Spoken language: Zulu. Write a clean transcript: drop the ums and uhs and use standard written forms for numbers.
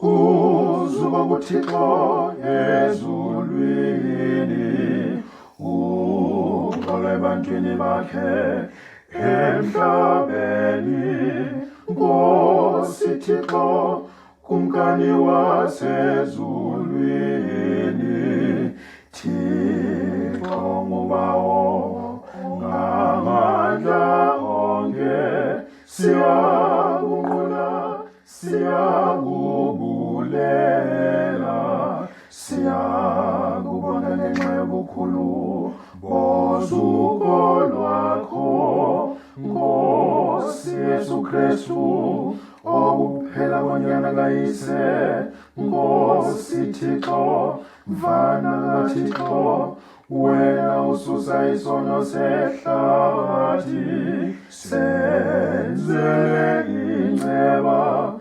Uzuko kuThixo ezulwini, uxolo ebantwini bakhe emhlabeni. Nkosi Thixo, Kumkani wasezulwini, Thixo ngubawo ngamandla onke, siyakunqula, siyakubulela, siyakubona ngenxa yobukhulu bozuko lwakho, Nkosi Yesu Kristu, okuphela konyana kayise, Nkosi Thixo, Mvana kaThixo, wena ususa isono sehlabathi, senzele inceba.